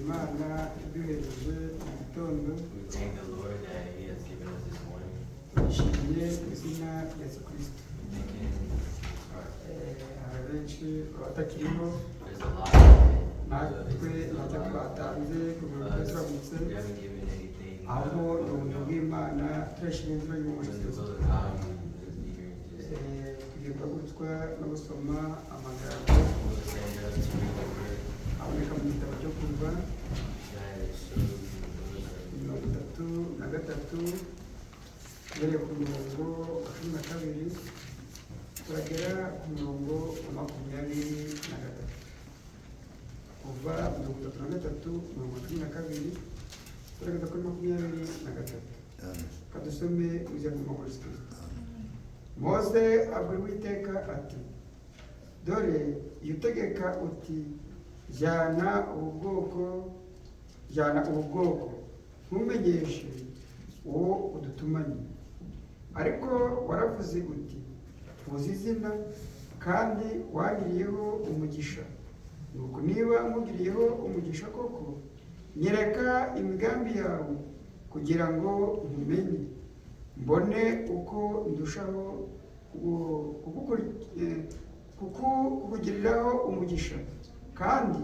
Imana iduhereje mu gitondo. We thank the Lord that He has given us this morning. Turishimye mu izina rya Yesu Kirisito. We thank Him in His heart. Hari benshi batakiriho. There's a lot Natwe ntacyo twatanze kugira ngo of us. turamutse. We haven't given anything. Ahubwo ni ubuntu bw'Imana, turashimye izina ry'Umwami When the Yesu. will of God, we will be here just Tugiye guhagurutswa no gusoma amagambo we'll stand up to read the word aboneka mu gitabo cyo Kuva, that shows the book of 33, uhereye ku murongo wa 12 turagera ku murongo wa 23. Kuva 33, umurongo wa 12, turageza kuri 23. Kadusome mu izina ry'Umwami Yesu Kristo. Mose abwira Uwiteka ati: "Dore iyo utegeka uti: 'Jyana ubu bwoko, jyana ubu bwoko,' ntumenyeshe uwo udutumanye. Ariko waravuze uti: 'Nkuzi izina, kandi wangiriyeho umugisha.' Nuko niba nkugiriyeho umugisha koko, nyereka imigambi yawe kugira ngo nkumenye, mbone uko ndushaho kukugiriraho umugisha. Kandi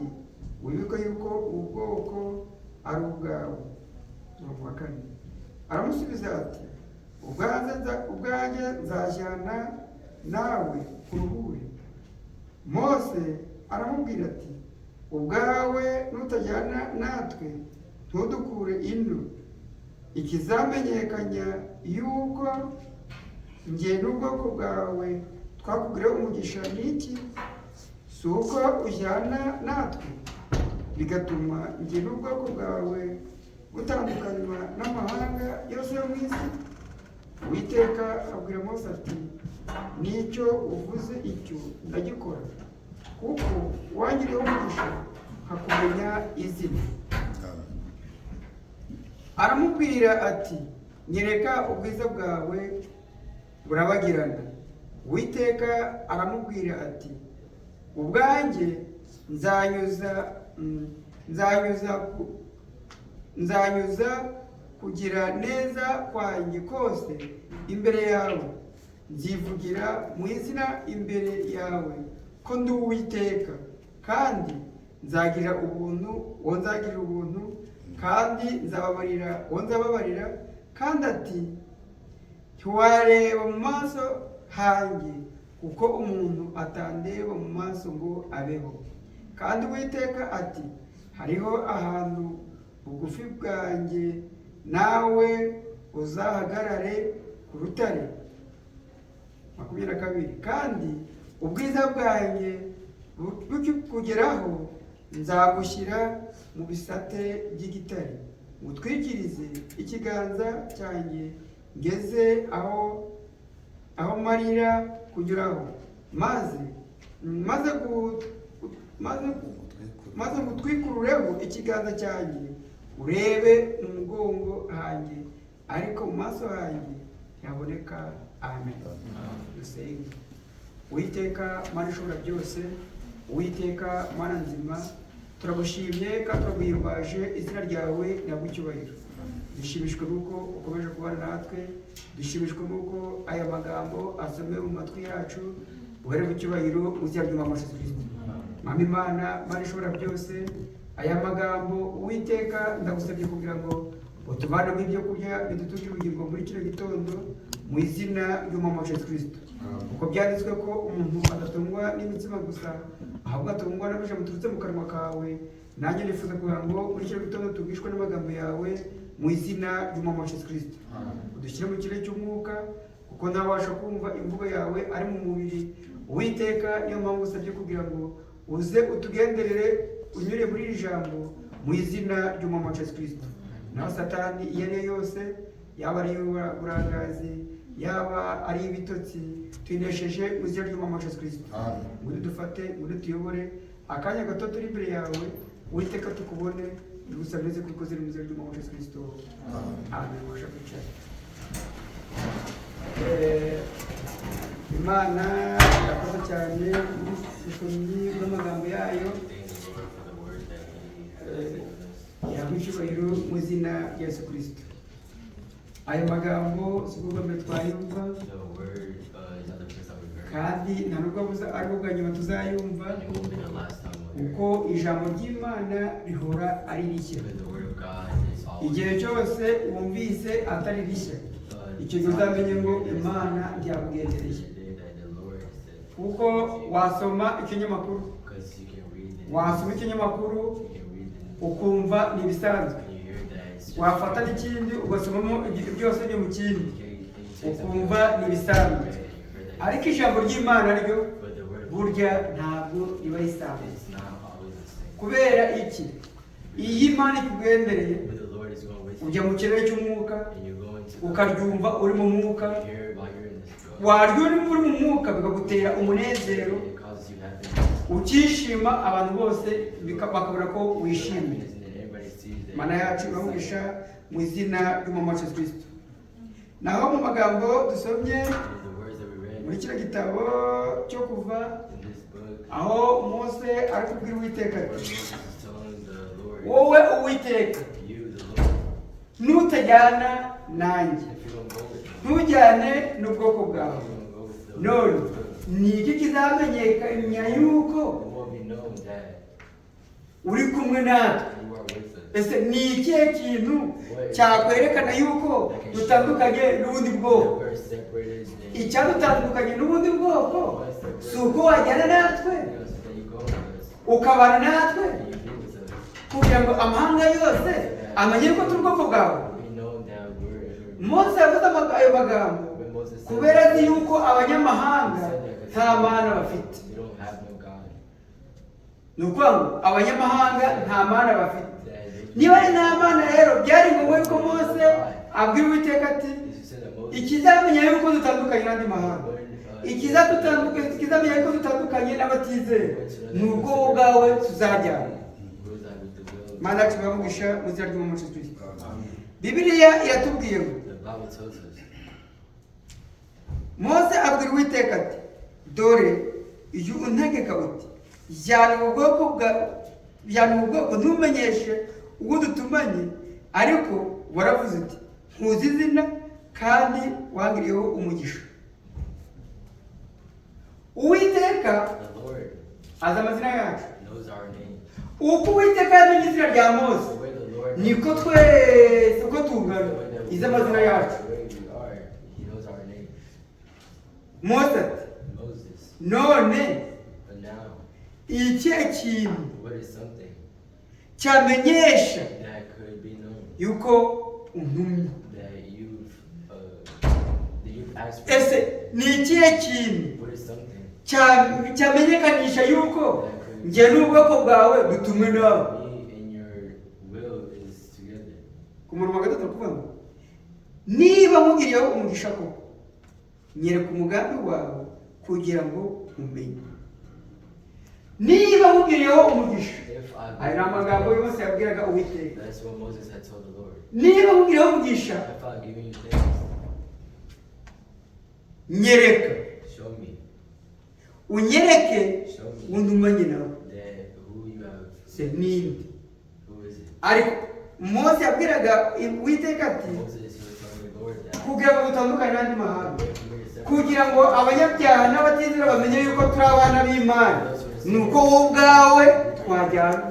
wibuke yuko ubu bwoko ari ubwawe." Umurongo wa 4, aramusubiza ati: "Ubwanjye nzajyana nawe kuruhure." Mose aramubwira ati: "Ubwawe nutajyana natwe, ntudukure ino, ikizamenyekanya yuko njye n'ubwoko bwawe twakugiriyeho umugisha ni iki? Si uko ujyana natwe, bigatuma njye n'ubwoko bwawe butandukanywa n'amahanga yose yo mu isi?" Uwiteka abwira Mose ati: "N'icyo uvuze icyo ndagikora, kuko wangiriyeho umugisha nkakumenya izina." Aramubwira ati: "Nyereka ubwiza bwawe burabagirana." Uwiteka aramubwira ati: "Ubwanjye nzanyuza kugira neza kwanjye kose imbere yawe, nzivugira mu izina imbere yawe ko ndi Uwiteka. Kandi nzagira ubuntu uwo nzagirira ubuntu, kandi nzababarira uwo nzababarira." Kandi ati: "Ntiwareba mu maso hanjye, kuko umuntu atandeba mu maso ngo abeho." Kandi Uwiteka ati: "Hariho ahantu bugufi bwanjye, nawe uzahagarare ku rutare." 22, kandi ubwiza bwanjye bukikugeraho, nzagushyira mu bisate by'igitare, ngutwikirize ikiganza cyanjye ngeze aho marira kunyuraho, maze ngutwikurureho ikiganza cyanjye, urebe mu mugongo hanjye, ariko mu maso hanjye ntihaboneka. Amen. Dusenge. Uwiteka Mana ishobora byose, Uwiteka Mana nzima, turagushimye kandi turaguhimbaje, izina ryawe ntabwo icyubahiro. Dushimishwe n'uko ukomeje kubana natwe, dushimishwe n'uko aya magambo asomewe mu matwi yacu. Uhererwe icyubahiro mu izina ry'Umwami wacu Yesu Kristo. Mwami Imana, Mana ishobora byose, aya magambo, Uwiteka, ndagusabye kugira ngo utuvanemo ibyo kurya bidutungira ubugingo muri kino gitondo mu izina ry'Umwami wacu Yesu Kristo, kuko byanditswe ko umuntu adatungwa n'imitsima gusa, ahubwo atungwa n'amajambo biturutse mu kanwa kawe. Nanjye nifuza kugira ngo muri kino gitondo tubwishwe n'amagambo yawe mu izina ry'Umwami wacu Yesu Kristo. Udushyire mu kirere cy'umwuka, kuko ntawabasha kumva imvugo yawe ari mu mubiri. Uwiteka, niyo mpamvu usabye kugira ngo uze utugenderere unyure muri iri jambo mu izina ry'Umwami wacu Yesu Kristo. Naho Satani iyo ari yo yose, yaba ari iy'uburangazi, yaba ari ibitotsi, tuyinesheje mu izina ry'Umwami wacu Yesu Kristo. Ngwino dufate, ngwino tuyobore akanya gato turi imbere yawe, Uwiteka, tukubone. Tugusabye neza kubikoze mu izina ry'Umwami wacu Yesu Kristo. Amen. Ubasha kwicara. Imana irakoze cyane ubusomyi bw'amagambo yayo. Thank the Lord for the word that He has given us. Izina rya Yesu Kirisito. Ayo magambo si bwo bwa mbere twayumva, The word is not the first time we've heard it, kandi nta nubwo abuza ari bwo bwa nyuma tuzayumva, and it won't be the last time we'll hear it. Kuko ijambo ry'Imana rihora ari rishya. Because the word of God is always Igihe cyose wumvise atari rishya, icyo gihe uzamenye ngo Imana ntiyakugendereye. The day that the Lord said, Kuko wasoma ikinyamakuru, because you can read the wasoma news, ikinyamakuru you can read the news, ukumva ni ibisanzwe, and you hear that it's just wafata n'ikindi ugasomamo ibyo byose byo mu kindi you can, you take something ukumva else, ni ibisanzwe, and you heard that ariko ijambo ry'Imana ryo but the word of burya ntabwo riba risanzwe. God is not always the same. Kubera iki? Iyo Imana ikugendereye, But the Lord is going with you, ujya mu kirere cy'umwuka, and you're going to the, ukaryumva uri mu mwuka. you hear it while you're in this God. Waryumva uri mu mwuka bikagutera umunezero, It causes you happiness. ukishima, abantu bose bakabona ko wishimye. Happiness, and then everybody sees that Mana yacu you're ibamugisha excited. Mu izina ry'Umwami wacu Yesu Kristo. Naho mu magambo dusomye And the words that we read muri kino gitabo cyo Kuva, in this book, aho Mose ari kubwira Uwiteka where ati, Moses is telling the Lord, "Wowe Uwiteka, you, the Lord, nutajyana nanjye, if you don't go with me, ntujyane n'ubwoko bwawe, if you don't go with the none ni iki kizamenyekanya yuko it will be known that uri kumwe natwe? You are with us. Ese ni ikihe kintu cyakwerekana yuko dutandukanye n'ubundi bwoko? That we're separated and Icyadutandukanye n'ubundi bwoko si uko wajyana natwe, you know, so that you go with us ukabana natwe, and you be with us. Kugira ngo amahanga yose amenye ko turi ubwoko bwawe?" We know that we're Mose yavuze ayo magambo when Moses said kubera azi yuko abanyamahanga nta Mana bafite. They don't have no God. Ni ukuvuga ngo abanyamahanga nta Mana bafite. That they Niba ari nta Mana rero, byari ngombwa yuko Mose abwira Uwiteka ati, He said that Moses "Ikizamenya yuko dutandukanye n'andi mahanga, ikizamenya yuko dutandukanye n'abatizera, ni uko wowe ubwawe tuzajyana." goes out with the will. Mana yacu ibamugisha mu izina ry'Umwami wacu Yesu Kristo. Bibiliya iratubwiye ngo, The Bible tells us, Mose abwira Uwiteka ati, "Dore iyo untegeka uti 'Jyana ubu bwoko ntumenyeshe uwo dutumanye,' ariko waravuze uti 'Nkuzi izina kandi wangiriyeho umugisha.'" Uwiteka the Lord azi amazina yacu. Knows our name. Uko Uwiteka yamenye izina rya Mose, The way the Lord niko twese uko tungana the way that we izi amazina yacu. The way we are, He knows our name. Mose ati, Moses. "None But now, ikihe kintu what is something cyamenyesha that could be known yuko untumye?" that you've asked for? Ese ni ikihe kintu What is something cyamenyekanisha yuko njye n'ubwoko bwawe dutumwe nawe? Me and your will is together? Ku murongo wa gatatu kuvuga ngo, "Niba nkugiriyeho umugisha koko, nyereka umugambi wawe kugira ngo umenye." Niba nkugiriyeho umugisha, If I ayo ni amagambo yose yabwiraga Uwiteka. That's what Moses had told the Lord. "Niba nkugiriyeho umugisha, If I've given you things, nyereka, show me, unyereke show me untumanye nawe." that who you have, Se ninde? Who is it? Ariko Mose yabwiraga Uwiteka ati, Moses, he was telling the Lord that "Kugira ngo dutandukane n'andi mahanga, we're separate. kugira ngo abanyabyaha n'abatizera bamenye yuko turi abana b'Imana, ni uko wowe ubwawe twajyana." Lord,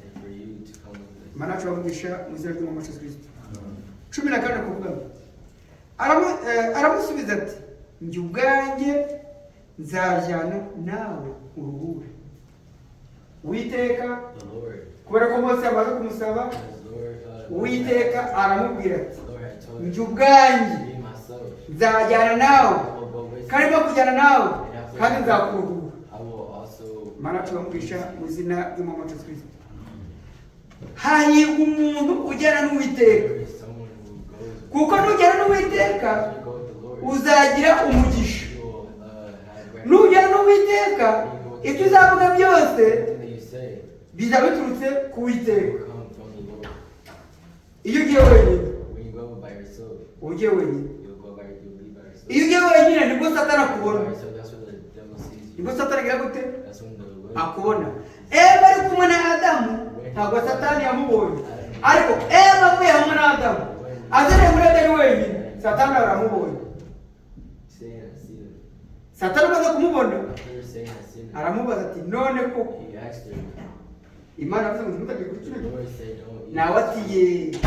and for you to come with us. Mana yacu bamugisha mu izina ry'Umwami wacu Yesu Kristo. 14 kuvuga ngo, aramusubiza ati, "Njye ubwanjye nzajyana nawe uruhure." Uwiteka, The Lord, kubera ko Mose yamaze kumusaba, as Lord, Uwiteka aramubwira ati, the Lord had told "Njye him, ubwanjye me myself, nzajyana nawe, I will go with you. kandi no kujyana nawe kandi nzakuruhura." I will also Mana yacu bamugisha mu izina ry'Umwami wacu Yesu Kristo. Hahirwa umuntu ujyana n'Uwiteka, There is someone who goes with kuko nujyana n'Uwiteka you go with the Lord, uzagira umugisha. You will have Nujyana n'Uwiteka, ibyo uzavuga byose everything that you say bizaba biturutse ku Witeka. Will come from the Lord. Iyo ugiye wenyine, When you go by yourself, uba ugiye wenyine. You'll be by yourself. Iyo ugiye wenyine nibwo Satani akubona. By yourself, that's when the devil sees you. Nibwo Satani agira gute? That's when the Lord Akubona. Eva ari kumwe na Adamu ntabwo Satani yamubonye, ariko Eva avuye aho Satani aramubonye. Satan has seen him. Satani amaze kumubona, After Satan has seen him, aramubaza ati: "None koko he asked her, Imana yavuze ngo ntimuzagire kuri kino the giti?" Lord said, "Don't eat." Nawe ati: "Ye." She was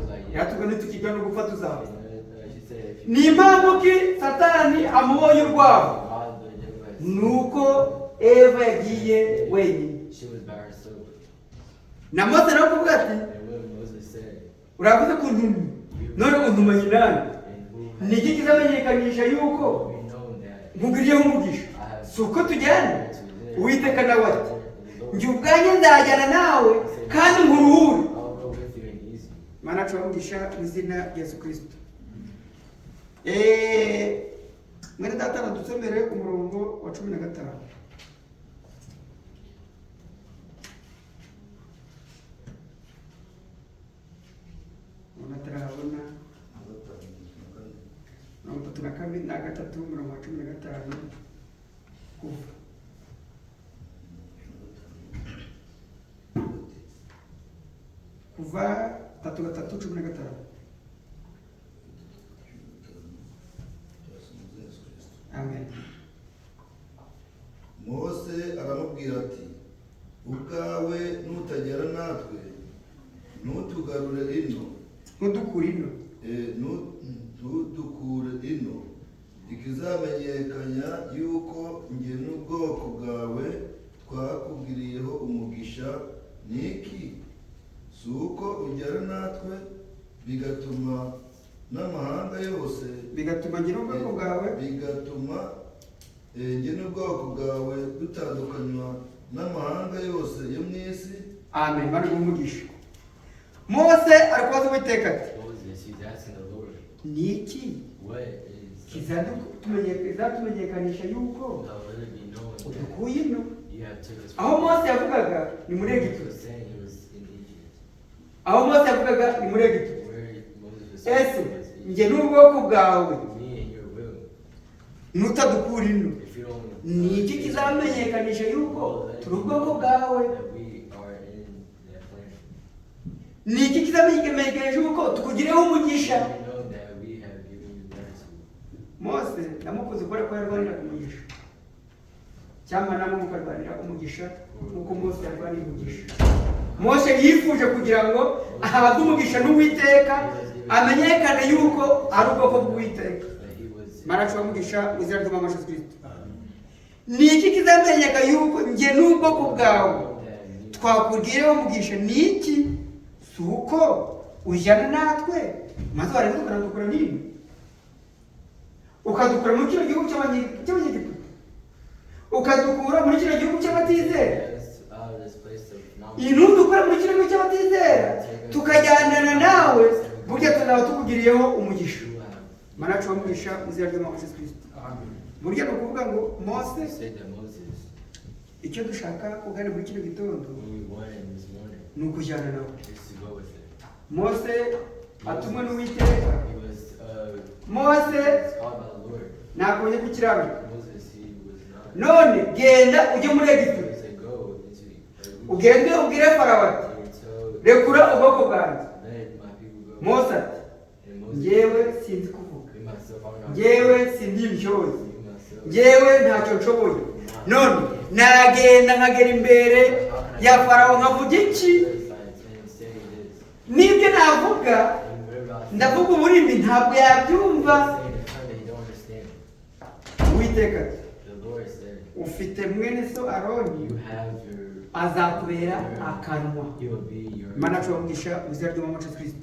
like, "Yeah." Yaratubwiye nitukirya no gupfa tuzapfa. And she said, "If you Ni impamvu ki Satani amubonye urwaho? God, the devil has seen Ni uko Eva yagiye wenyine. She was by herself. Na Mose nawe kuvuga ati: And what Moses said, "Uravuze ko untumye, none untumanye nande? and who Ni iki kizamenyekanisha yuko we know that nkugiriyeho umugisha? Si uko tujyana?" Uwiteka nawe ati: "Njye ubwanjye nzajyana nawe kandi nkuruhure." I'll go with you and ease you. Mana yacu umugisha mu izina rya Yesu Kirisito. Mwene data nadusomere umurongo wa 15. Ubona atarahabona. 32 na 3, umurongo wa 15, Kuva. Kuva 3 3 15. Amen. Mose aramubwira ati: "Ubwawe nutagera natwe, ntutugarure ino." Ntudukure ino. Ntudukure ino. Ikizamenyekanya yuko njye n'ubwoko bwawe twakugiriyeho umugisha ni iki? Si uko ujyana natwe, bigatuma n'amahanga yose Bigatuma ngira ubwoko bwawe bigatuma njye n'ubwoko bwawe dutandukanywa n'amahanga yose yo mu isi." Amen. Bari umugisha. Mose ari kubaza Uwiteka ati: Moses, he's asking the Lord, "Ni iki what is kizatumenyekanisha yuko Now let it be known that udukuye ino?" you have took us Aho Mose yavugaga ni muri He Egiputa. was saying he was in Egypt. Aho Mose yavugaga ni muri Egiputa. Where Moses was Ese saying was Egypt. njye n'ubwoko bwawe, Me and your will. nutadukura ino, If you don't ni iki kizamenyekanisha yuko turi ubwoko bwawe? that we are in that plan. Ni iki kizamenyekanisha yuko tukugireho umugisha? Let it be known that we have given you gratitude. Mose ndamukunze kubera ko yarwaniraga umugisha. Cyangwa namwe mukarwanira umugisha nk'uko Mose yarwaniye umugisha. Mose yifuje kugira ngo ahabwe umugisha n'Uwiteka, amenyekane yuko ari ubwoko bw'Uwiteka. That he was Mana yacu umugisha mu izina ry'Umwami wacu Yesu Kristo. Ni iki kizamenyeka yuko njye n'ubwoko bwawe that me twakugiriyeho umugisha ni iki? Si uko ujyana natwe, maze warangiza ukanadukura n'ino, ukadukura muri kino gihugu cy'Abanyegiputa, ukadukura muri kino gihugu cy'abatizera. us out of this place of non Iyi ntudukura muri kino gihugu cy'abatizera, tukajyanana nawe, burya tuzaba tukugiriyeho umugisha. you have Mana yacu umugisha mu izina ry'Umwami wacu Yesu Kristo. Burya ni ukuvuga ngo Mose, said that Moses, icyo dushaka kugana muri kino gitondo what we wanted this morning ni ukujyana nawe. is to go with it. Mose atumwe n'Uwiteka. He was Mose was called by the Lord. ntabwo gukiranuka. Moses, he was not. None genda ujye muri Egiputa, He said, "Go into Egypt ugende ubwire Farawo ati: and tell 'Rekura ubwoko bwanjye.'" let my people go." Mose ati: And Moses, "Njyewe sinzi kuvuga, me myself, I'm not. njyewe sindi intyoza, Me myself. njyewe ntacyo nshoboye. None nagenda nkagera imbere ya Farawo nkavuga iki? And say this. N'ibyo navuga, And whatever I say, ndavuga ururimi ntabwo yabyumva." say in a tongue that you don't understand. Uwiteka ati: The Lord said, "Ufite mwene so Aroni, "You have your azakubera akanwa." He will be your Imana yacu bamugisha mu izina ry'Umwami wacu Yesu Kristo.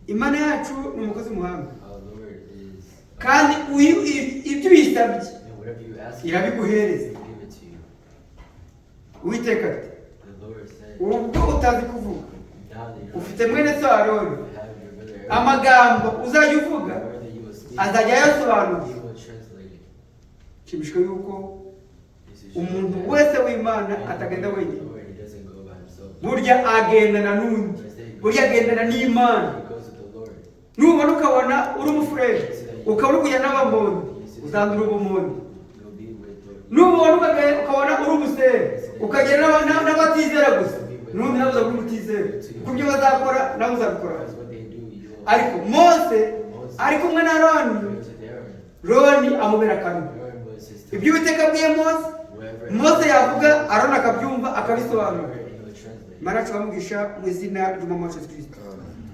Imana yacu ni umukozi w'umuhanga, Our Lord is kandi uyu ibyo uyisabye and whatever you ask him, irabiguhereza. he will give it to you. Uwiteka ati: The Lord said, "Ubwo utazi kuvuga, now that you don't ufite mwene so Aroni, you have your brother Aaron, amagambo uzajya uvuga the word that you will speak, azajya ayasobanura." he will translate it. Nshimishwa yuko This is umuntu that wese w'Imana and atagenda the wenyine. Lord, he doesn't go by himself. Burya agendana n'undi, burya agendana n'Imana. He goes with the Lord. Nubona ukabona uri umufurere, ukaba uri kujya n'abamondi, uzandura ubumondi. You'll be with the Nubona ukabona uri umusere, ukagenda n'abatizera gusa, n'ubundi nawe uzaba uri umutizera, kuko ibyo bazakora nawe uzabikora. Because what they do, you will. Ariko Mose Moses. Ari kumwe na Aroni, He was with Aaron. Roni amubera akanwa. Aaron was his tongue. Ibyo Uwiteka abwiye Mose, Wherever Mose yavuga, Aroni akabyumva, akabisobanura. He would translate. Imana yacu bamugisha mu izina ry'Umwami wacu Yesu Kristo.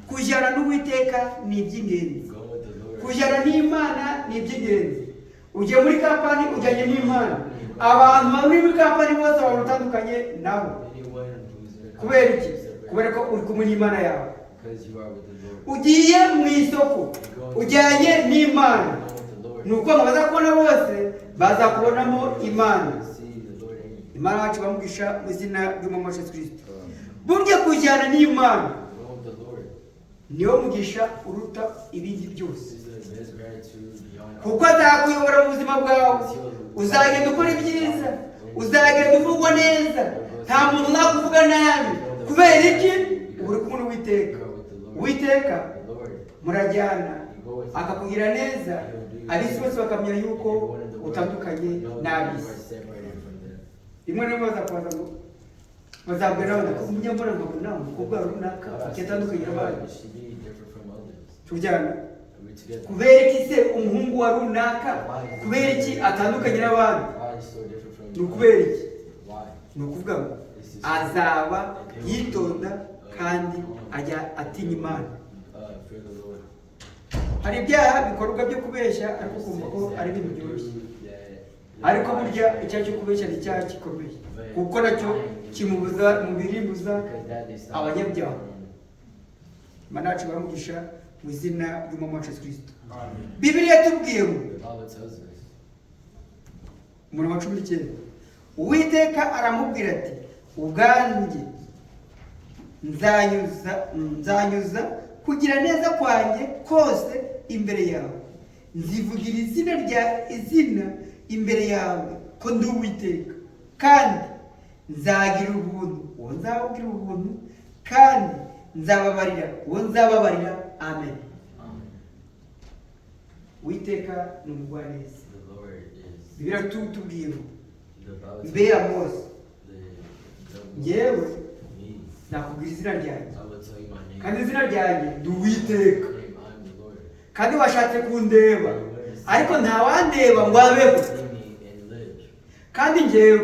Kujyana n'Uwiteka ni iby'ingenzi. Go with the Lord. Kujyana n'Imana ni iby'ingenzi. Ugiye muri kampani ujyanye n'Imana, abantu bari muri kampani bose abantu utandukanye nabo. Anyone who's in a Kubera company iki? is separated. Kubera ko uri kumwe n'Imana yawe. Because you are with the Lord. Ugiye mu isoko ujyanye n'Imana, Go with the Lord. ni ukuvuga ngo bazakubona bose bazakubonamo Imana. See the Lord in you. Imana yacu bamugisha mu izina ry'Umwami wacu Yesu Kristo. Burya kujyana n'Imana Go with the Lord. niwo mugisha uruta ibindi byose, This is the best gratitude beyond all. kuko azakuyobora mu buzima bwawe. Uzagenda ukora ibyiza, uzagenda uvugwa neza, nta muntu uzakuvuga nabi. Kubera iki? Uba uri kumwe n'Uwiteka. You are with the Lord. Uwiteka The Lord. murajyana, You go with him. akakugira neza, ab'isi bose bakamenya yuko Everyone in the world utandukanye knows that you are n'ab'isi. separated from them. Rimwe na rimwe bazakubaza ngo, bazabwira abana ko umunyambona nkabona umukobwa runaka atandukanye n'abandi. She be different from others. Tujyana. Are we together? Kubera iki se umuhungu wa runaka, kubera iki atandukanye n'abandi? Why is so different from Ni ukubera iki? Why? Ni ukuvuga ngo azaba yitonda kandi ajya atinya Imana. Fear the Lord. Hari ibyaha bikorwa byo kubeshya, ariko ukumva ko ari ibintu byoroshye, ariko burya icyaha cyo kubeshya ni icyaha gikomeye, kuko nacyo kimubuza mu birimbuza abanyabyaha. Imana yacu baramugisha mu izina ry'Umwami wacu Yesu Kristo. Bibiliya yatubwiye ngo The Bible tells us umurongo wa 19, Uwiteka aramubwira ati: "Ubwanjye nzanyuza kugira neza kwanjye kose imbere yawe, nzivugira izina rya izina imbere yawe ko ndi Uwiteka, kandi nzagira ubuntu uwo nzababwira ubuntu, kandi nzababarira uwo nzababarira." Amen. Amen. Uwiteka ni umugwaneza. The Lord is Bibiliya tubwiye ngo the Bible mbe tells ya us Mose, the Njyewe me. nakubwira izina ryanjye, I will tell you my name. kandi izina ryanjye ndi Uwiteka, Name, I'm the Lord. kandi washatse kundeba, ariko ntawandeba ngo abeho. See me and live. Kandi njyewe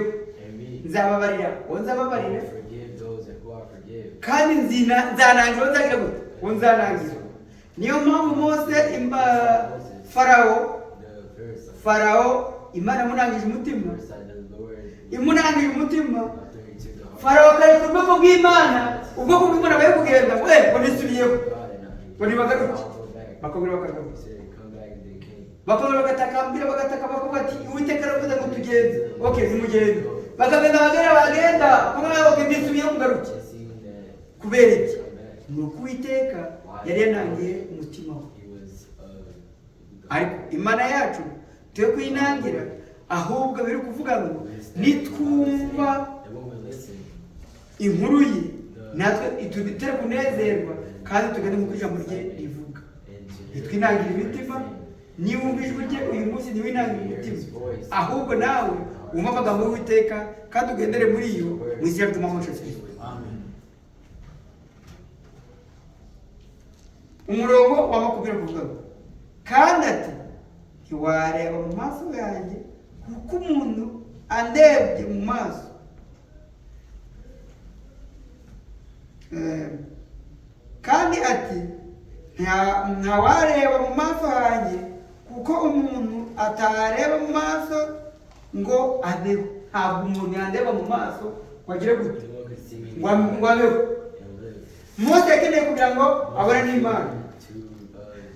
And me. nzababarira uwo I nzababarira, will forgive those who I forgive. kandi nzanangira uwo nzagira gute, uwo nzanangira. Niyo mpamvu Mose imba Farawo, The Pharisee. Farawo Imana imunangije umutima, Pharisee, the Lord. imunangije umutima, After he took the heart Farawo akareka ubwoko bw'Imana, ubwoko bw'Imana bari kugenda we ngo nisubiyeho, of God and ngo nibagaruke, I'll go back. bakongera bakagaruka, He said, come back, and they came. bakongera bagatakambira, bagataka, bakavuga ati: "Uwiteka aravuze ngo tugende." Okay, nimugende. Bakagenda, bagera, bagenda, bakongera, okay, ndisubiyeho, mugaruke. It seemed that Kubera iki? come back. Ni uko Uwiteka yari yanangiye umutima we. He was Ariko Imana yacu tuye kuyinangira, ahubwo biri kuvuga ngo nitwumva And when we listen, inkuru ye, natwe itutere kunezerwa kandi tugende nk'uko ijambo rye rivuga. and to hear Ntitwinangire imitima. Niba wumva ijwi rye uyu munsi, ntiwinangire umutima, ahubwo nawe wumve amagambo y'Uwiteka kandi ugendere muri yo mu izina ry'Umwami wacu Yesu Kristo. Umurongo wa 20 kuvuga ngo: "Kandi ati: ntiwareba mu maso yanjye, kuko umuntu andebye mu maso kandi ati: ntawareba mu maso hanjye, kuko umuntu atareba mu maso ngo abeho." Ntabwo umuntu yandeba mu maso ngo agire gute? No one could see me Ngo abeho. and live. Mose yakeneye kugira ngo abone n'Imana, To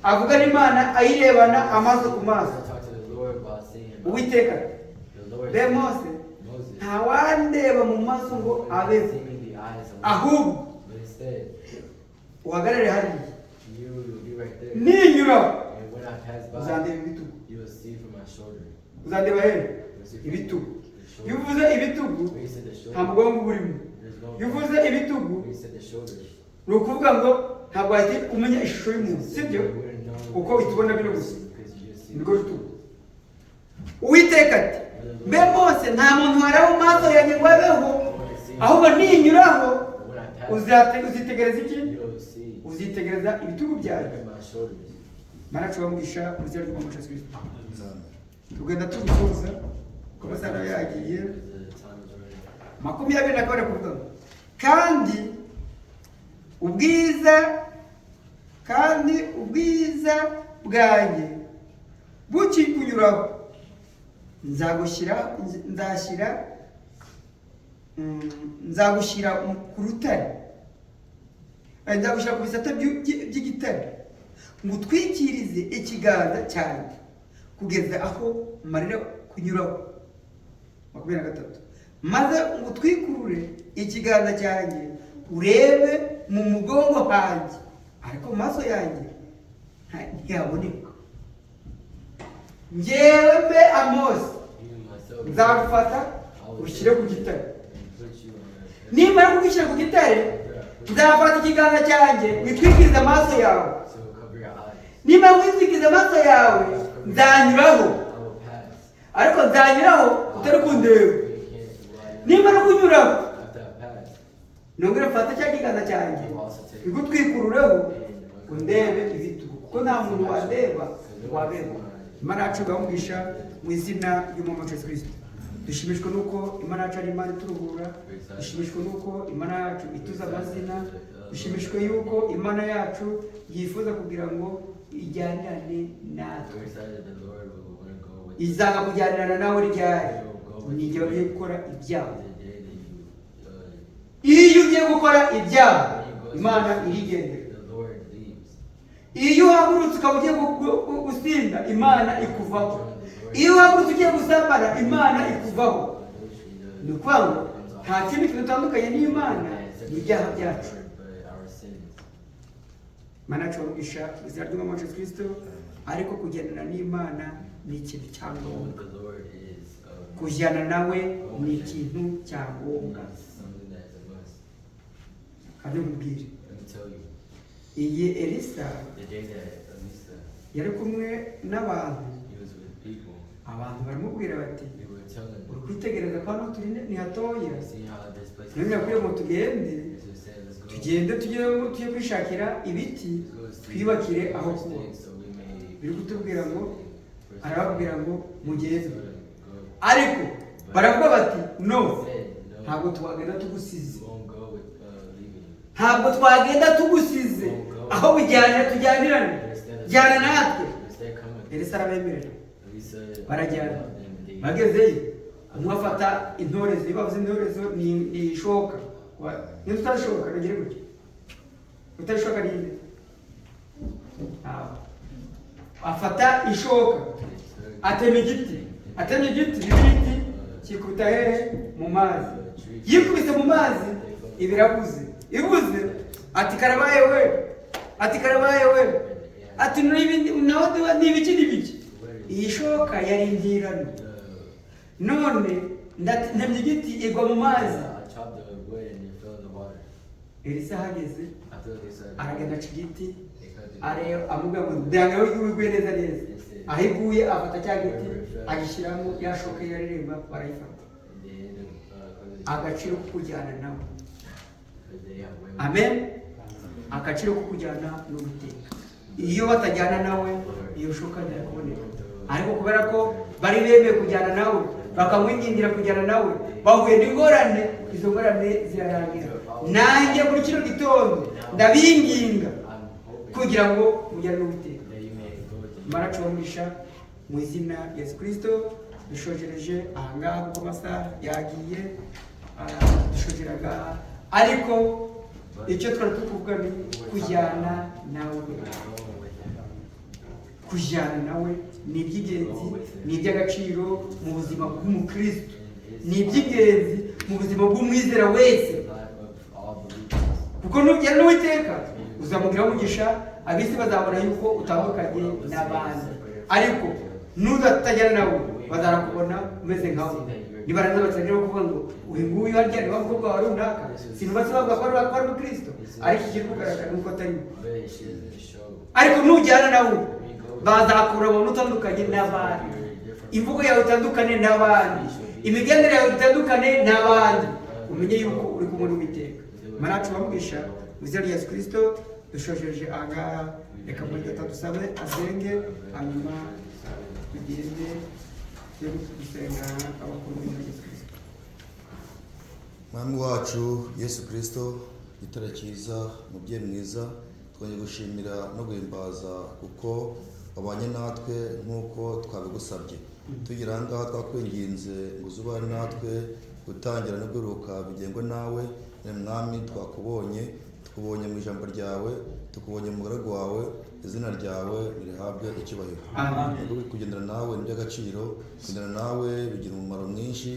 avuga n'Imana ayirebana amaso ku maso. talk to the Lord while seeing him. Uwiteka The Lord be said, Mose, Moses, ntawandeba mu maso ngo no one could abeho, see me in the eyes and live. ahubwo But instead, uhagarare hariya, you will be right there. ninyuraho And when I pass by, uzandeba ibitugu. you will see from my shoulder. Uzandeba hehe? You will see from Ibitugu. the shoulder. Iyo uvuze ibitugu, When you said the nta shoulder, mugongo uba urimo. there's no Iyo uvuze ibitugu, When you said the shoulder, ni ukuvuga ngo ntabwo wahita umenya ishusho y'umuntu, sibyo? you wouldn't know Kuko uhita ubona bino gusa, because you just see nibwo bitugu. Uwiteka ati: "Mbe Mose, nta muntu wareba mu maso yanjye ngo abeho, ahubwo ninyuraho When I pass, uzitegereza iki? you will see Uzitegereza ibitugu byanjye." my shoulders. Imana yacu bamugisha mu izina ry'Umwami wacu Yesu Kristo. Amen. Tugenda tubisoza kuko amasaha nayo yagiye. The time is running. 22 kuvuga ngo kandi ubwiza bwanjye bukikunyuraho, nzagushyira nzashyira nzagushyira ku rutare, nzagushyira ku bisate by'igitare, ngutwikirize ikiganza cyanjye kugeza aho marira kunyuraho. 23: maze ngutwikurure ikiganza cyanjye, urebe mu mugongo hanjye, ariko mu maso yanjye ntiyaboneka. Njyewe mbe Amosi, Even myself, nzagufata ushyire ku gitare. and put you on a Nimara kugushyira ku gitare, nzafata ikiganza cyanjye witwikirize amaso yawe. So cover your eyes. Nimara kwitwikiriza amaso yawe, nzanyuraho. I will pass. Ariko nzanyuraho utari kundeba. You can't lie. Nimara kunyuraho, After I pass, nongere mfate cya kiganza cyanjye I will also take bigutwikurureho, undebe ibitugu, kuko nta muntu wandeba wabeba. Imana yacu igamugisha mu izina ry'Umwami wacu Yesu Kristo. Dushimishwa n'uko Imana yacu ari Imana ituruhura. Dushimishwa n'uko Imana yacu ituza amazina. Dushimishwa y'uko Imana yacu yifuza kugira ngo ijyanirane natwe. We're excited the Lord will want to go with Izanga kujyanirana nawe ryari? Ni igihe ugiye gukora ibyaha. the day that you Iyo ugiye gukora ibyaha, Imana irigendera. the Lord leaves. Iyo uhagurutse ukaba ugiye gusinda, Imana ikuvaho. Iyo uhagurutse ugiye gusambana, Imana ikuvaho. Ni ukuvuga ngo nta kindi kintu dutandukanye n'Imana, ni ibyaha byacu. But our sins. Imana yacu bamugisha mu izina ry'Umwami wacu Yesu Kristo. Ariko kugendana n'Imana ni ikintu cya ngombwa. The Lord is Kujyana nawe ni ikintu cya ngombwa. is something that is a must. Kandi nkubwire, Let me tell you, iyi Elisa the day that Elisa yari kumwe n'abantu, he was with people, abantu baramubwira bati, they were telling uri him, kwitegereza ko hano turi ni hatoya, see how this place none is. yakwiye ngo tugende, They said, let's go. tugende tujye kwishakira ibiti, Let's go see twiyubakire aho first kuba. thing so we may Biri kutubwira ngo first arababwira ngo mugende, go. ariko baravuga bati, no, Said, no, ntabwo twagenda tugusize. we won't go with leaving you. Ntabwo twagenda tugusize, aho bijyana tujyanirane, jyana natwe. Instead, come with Elisa arabemerera. Elisa. Barajyana. them, they- Bagezeyo, umwe afata intorezo. Iyo bavuze intorezo ni ishoka. Niba utashoka nugire gutya, utashoka ni inde? Ntabwo afata ishoka, atema igiti. Atemye igiti, ibiriti kikubita hehe? Mu mazi. Yikubise mu mazi, ibirabuze ibuze. Ati karabaye we, ati karabaye we, ati n'ibindi nawe ni ibiki n'ibiki. Iyi shoka yari intirano, none ntemye igiti igwa mu mazi. I chopped the wood and it fell in the water. Elisa ahageze, After Elisa, aragenda aca igiti, they cut the areba, amubwira ngo ndanga aho iguye neza neza. Aho iguye, afata cya giti agishyiramo ya shoka yaririmba, barayifata. And they ended up cutting the Agaciro ko kujyana nawe. because they have women. Amen. Agaciro ko kujyana n'Uwiteka. Iyo batajyana nawe, iyo shoka ntiyakuboneka, ariko kubera ko bari bemeye kujyana nawe, bakamwingingira kujyana nawe, bahuye n'ingorane, izo ngorane zirarangira. Nanjye muri kino gitondo ndabinginga I'm hoping kugira ngo mujyane n'Uwiteka. that you may go with the Imana cubamugisha mu izina rya Yesu Kristo. Dushojereje ahangaha kuko amasaha yagiye. Dushojeraga, ariko icyo twari turi kuvuga ni kujyana nawe. going with him. Kujyana nawe ni iby'ingenzi, ni iby'agaciro mu buzima bw'umukristo, ni iby'ingenzi mu buzima bw'umwizera wese. The life of all believers. Kuko nugera n'Uwiteka, uzamugiraho umugisha, ab'isi bazabona yuko utandukanye n'abandi. Ariko nudatajyana nawe, bazarakubona umeze nkawe, nibarangiza batangira kuvuga ngo uyu nguyu harya ni wa mukobwa wa runaka, sinubatse bavuga ko ari umukristo, ariko ikiri kugaragara nuko atari we. But she doesn't show. Ariko nujyana nawe, bazakura umuntu utandukanye n'abandi, imvugo yawe itandukane n'abandi, imigendere yawe itandukane n'abandi, umenye yuko uri kumwe n'Uwiteka. Imana yacu bamugisha mu izina rya Yesu Kristo. Dushojeje ahangaha. Reka muri data dusabe asenge, hanyuma tugende tujye gusenga abakuru b'Imana Yesu Kristo. Mwami wacu Yesu Kirisito, gitare cyiza, mubyeyi mwiza, twongeye gushimira no guhimbaza kuko wabanye natwe nk'uko twabigusabye. Tugera aha ngaha twakwinginze ngo uze ubane natwe, gutangira no guheruka bigengwe nawe. Ni Mwami, twakubonye, tukubonye mu ijambo ryawe, tukubonye mu mugaragu wawe, izina ryawe nirihabwe icyubahiro. Amen. Kugendana nawe ni iby'agaciro, kugendana nawe bigira umumaro mwinshi,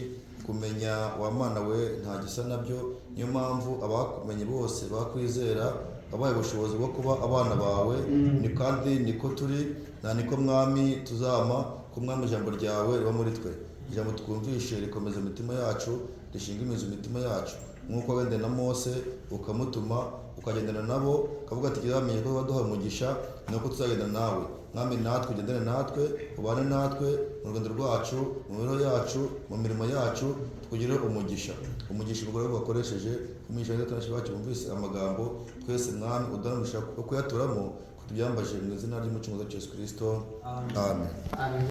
kumenya wa Mana we nta gisa nabyo. Niyo mpamvu abakumenye bose bakwizera, wabaye ubushobozi bwo kuba abana bawe, ni kandi niko turi nta niko Mwami tuzama ko Mwami ijambo ryawe riba muri twe. Ijambo twumvishe rikomeza imitima yacu, rishinga imizi imitima yacu, nk'uko wagendana na Mose ukamutuma ukagendana nabo, ukavuga ati bamenye ko waduhaye umugisha, ni uko tuzagendana nawe. Mwami, natwe ugendane natwe, ubane natwe mu rugendo rwacu, mu mibereho yacu, mu mirimo yacu, tukugire umugisha. Umugisha umugore wakoresheje umugisha ndetse bacu bumvise amagambo twese, Mwami, uduhe umugisha wo kuyaturamo, kutubyambaje mu izina ry'Umucunguzi wacu Yesu Kristo, amen. Amen.